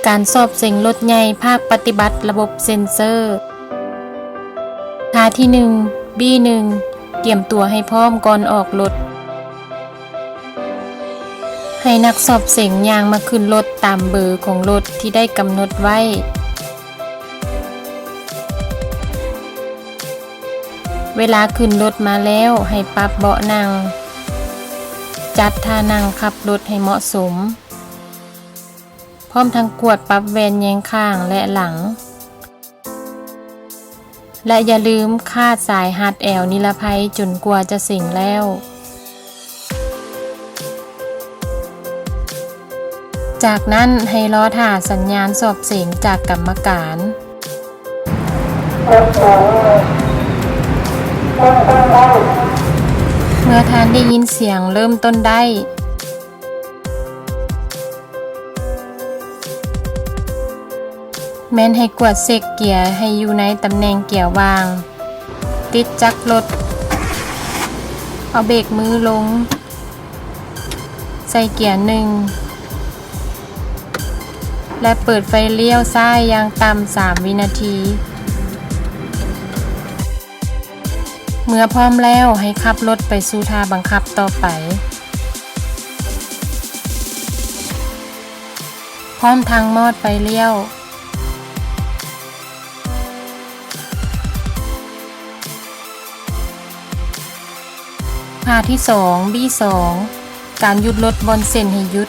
ການສອບເສັງລົດໃຫຍ່ ພາກປະຕິບັດລະບົບເຊັນເຊີ. ທ່າທີໜຶ່ງ ບີໜຶ່ງ ກຽມຕົວໃຫ້ພ້ອມກ່ອນອອກລົດ. ໃຫ້ນັກສອບເສັງຍ່າງມາຂຶ້ນລົດຕາມເບີຂອງລົດທີ່ໄດ້ກຳນົດໄວ້. ເວລາຂຶ້ນລົດມາແລ້ວ ໃຫ້ປັບເບາະນັ່ງ, ຈັດທ່ານັ່ງຂັບລົດໃຫ້ເໝາະສົມ, ພ້ອມທັງກວດປັບແວ່ນແຍງຂ້າງ ແລະ ຫຼັງ. ແລະ ຢ່າລືມຄາດສາຍຮັດແອວນິລະໄພຈົນກວ່າຈະເສັງແລ້ວ. ຈາກນັ້ນໃຫ້ລໍຖ້າສັນຍານສອບເສັງຈາກກຳມະການ. ເມື່ອທ່ານໄດ້ຍິນສຽງເລີ່ມຕົ້ນໄດ້ ແມ່ນໃຫ້ກວດເຊັກເກຍໃຫ້ຢູ່ໃນຕຳແໜ່ງເກຍວ່າງ, ຕິດຈັກລົດ, ເອົາເບກມືລົງ, ໃສ່ເກຍໜຶ່ງ ແລະ ເປີດໄຟລ້ຽວຊ້າຍຢ່າງຕ່ຳສາມວິນາທີ. ເມື່ອພ້ອມແລ້ວ ໃຫ້ຂັບລົດໄປສູ່ທ່າບັງຄັບຕໍ່ໄປ. ພ້ອມທັງມອດໄຟລ້ຽວ. ທ່າທີສອງ ບີສອງ ການຢຸດລົດບ່ອນເສັ້ນໃຫ້ຢຸດ.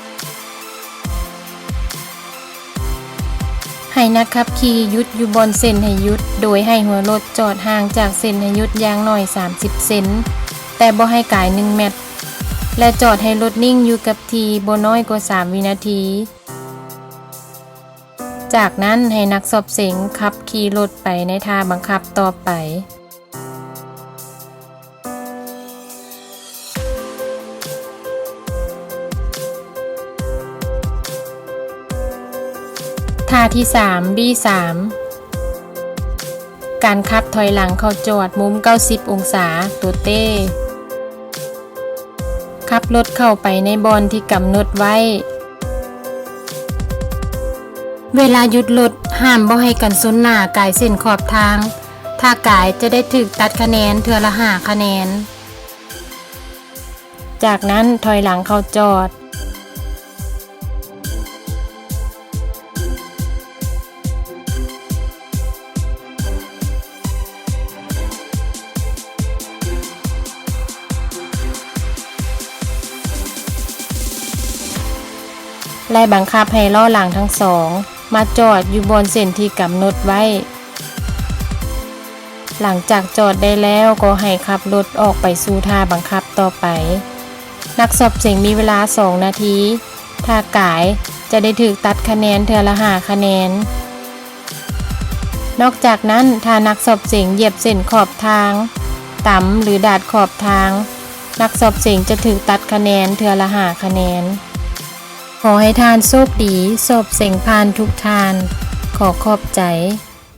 ໃຫ້ນັກຂັບຂີ່ຢຸດຢູ່ບ່ອນເສັ້ນໃຫ້ຢຸດ ໂດຍໃຫ້ຫົວລົດຈອດຫ່າງຈາກເສັ້ນໃຫ້ຢຸດຢ່າງໜ້ອຍສາມສິບເຊັນ ແຕ່ບໍ່ໃຫ້ກາຍໜຶ່ງແມັດ ແລະ ຈອດໃຫ້ລົດນິ່ງຢູ່ກັບທີ່ບໍ່ນ້ອຍກວ່າສາມວິນາທີ. ຈາກນັ້ນໃຫ້ນັກສອບເສັງຂັບຂີ່ລົດໄປໃນທ່າບັງຄັບຕໍ່ໄປ. ທ່າທີສາມ ບີສາມ ການຂັບຖອຍຫຼັງເຂົ້າຈອດມຸມເກົ້າສິບອົງສາ ໂຕເຕ້. ຂັບລົດເຂົ້າໄປໃນບ່ອນທີ່ກຳນົດໄວ້. ເວລາຢຸດລົດ ຫ້າມບໍ່ໃຫ້ກັນຊົນໜ້າກາຍເສັ້ນຂອບທາງ. ຖ້າກາຍຈະໄດ້ຖືກຕັດຄະແນນເທື່ອລະຫ້າຄະແນນ. ຈາກນັ້ນຖອຍຫຼັງເຂົ້າຈອດ. ແລະ ບັງຄັບໃຫ້ລໍ້ຫຼັງທັງສອງມາຈອດຢູ່ບ່ອນເສັ້ນທີ່ກຳນົດໄວ້. ຫຼັງຈາກຈອດໄດ້ແລ້ວ ກໍໃຫ້ຂັບລົດອອກໄປສູ່ທ່າບັງຄັບຕໍ່ໄປ. ນັກສອບເສັງມີເວລາສອງນາທີ. ຖ້າກາຍຈະໄດ້ຖືກຕັດຄະແນນເທື່ອລະຫ້າຄະແນນ. ນອກຈາກນັ້ນ, ຖ້ານັກສອບເສັງຢຽບເສັ້ນຂອບທາງ, ຕຳ ຫຼື ດາດຂອບທາງ, ນັກສອບເສັງຈະຖືກຕັດຄະແນນເທື່ອລະຫ້າຄະແນນ. ຂໍໃຫ້ທ່ານໂຊກດີ, ສອບເສັງຜ່ານທຸກທ່ານ. ຂໍຂອບໃຈ.